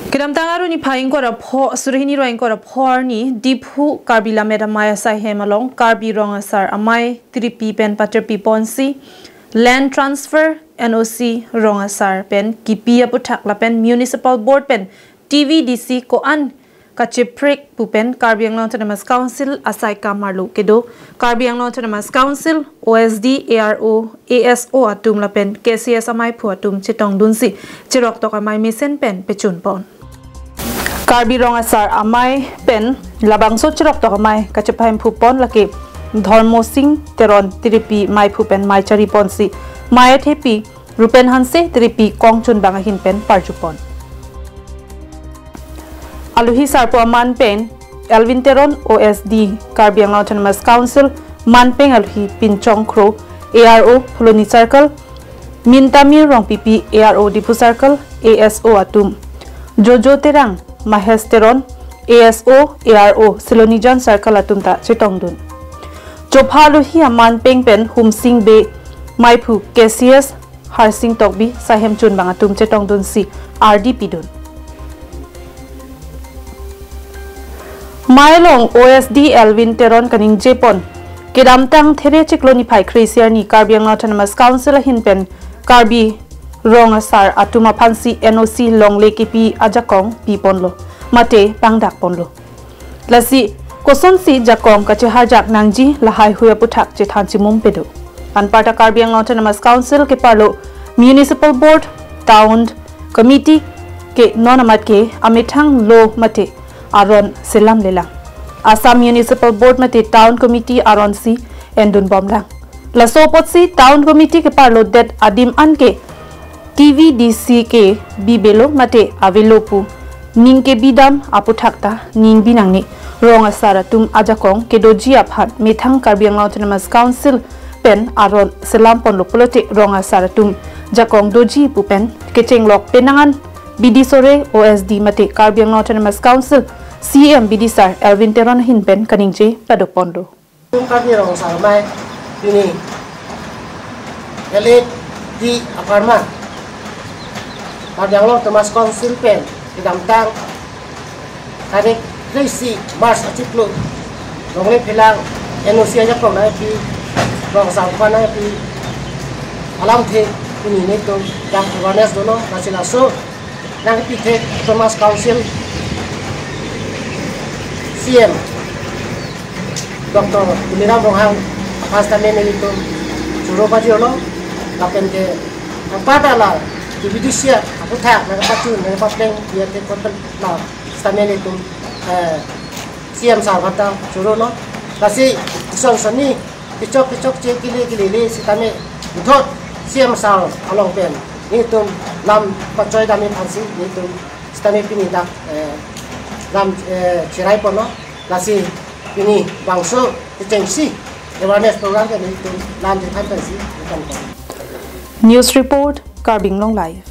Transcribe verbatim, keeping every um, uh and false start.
Kedamtang Arni phai ingkoi ra pho, suri hini ra ingkoi ra pho arni, Diphu Karbi Lammet Amei asaihem along Karbi Rong Asar Amei Tiripi pen patirpi ponsi land transfer, N O C, rong asar pen kipi aputhak lapen Municipal Board pen T V D C ko-an kacheprik pu pen Karbi Anglong Autonomous Council asaikam arlo kedo Karbi Anglong Autonomous Council, O S D, A R O, A S O atum lapen K C S ameiphu atum chetongdunsi cheroktok amei mesen pen pechun pon. Karbi Rong Asar Amei pen labangso cheroktok amei kachepahem phu pon lake Dhormo Sing Teron Tiripi meiphu pen mei chari ponsi mei athepi Rupen Hanse Tiripi kongchunbang ahin pen parju pon. Alohi sarpo aman pen Elwin Teron, O S D, Karbi Anglong Autonomous Council, manpeng alohi Pinchong Kro, A R O, Phuloni Circle, Mintamir Rongpipi, A R O, Diphu Circle, A S O atum, Jojo Terang, Mahesh Teron, A S O, A R O, Silonijan Circle atum ta chetongdun. Chopha alohi aman peng pen Humsing Bey meiphu K C S Harsing Tokbi saihem chunbang atum chetongdunsi ardi pidun. Mei along O S D Elwin Teron kaningje pon, kedamtang There chiklo niphai kre-isi arni Karbi Anglong Autonomous Council ahin pen Karbi Rong Asar atum aphansi N O C longle kipi ajakong pi ponlo mate pangdak ponlo. Lasi kosonsi jakong kacheharjak nangji lahai hui aputhak chethan chimum pedo. Anparta Karbi Anglong Autonomous Council keparlo Municipal Board, Town Committee ke non amat ke amethang lo mate aron selamlelang. Assam Municipal Board mate Town Committee aronsi endun bomlang. Laso apotsi Town Committee keparlo det adim an ke T V D C ke bibelo mate avelo pu ning kebidam aputhak ta ning binangne. Rong asar atum ajakong kedoji aphan methang Karbi Anglong Autonomous Council pen aron selam ponlo pulote rong asar atum jakong doji pu pen kechenglok penang an bidi sore O S D mate Karbi Anglong Autonomous Council C E M bidisar Elwin Teron ahin pen kaningje padok ponlo. Karbi Rong Asar Amei pini L A T apartment Karbi Anglong Autonomous Council pen kedamtang tarik kre-isi March achiklo longle phelang N O C ajakong nangpi, rong asar aphan nangpi alamthe pini nelitum dak awareness dolo. Lasi laso nangpi thek Autonomous Council C E M Doctor Tuliram Ronghang aphan sitame nelitum choro pajirlo. Lapen ke anparta la T V D C aputhak nangpachun nangpapleng dia te kotel la sitame nelitum, eh, C E M sir aphan ta chorono. Lasi ison sonni kechok kechokche kele kelele sitame puthot C E M sir along pen nelitum lam pachoi dam aphansi nelitum sitame pini dak, eh, lam, eh, cherai ponlo. Lasi pini bangso kechengsi awareness program ke nelitum lam chethan pensi nelitum pon. News report, Karbi Anglong Live.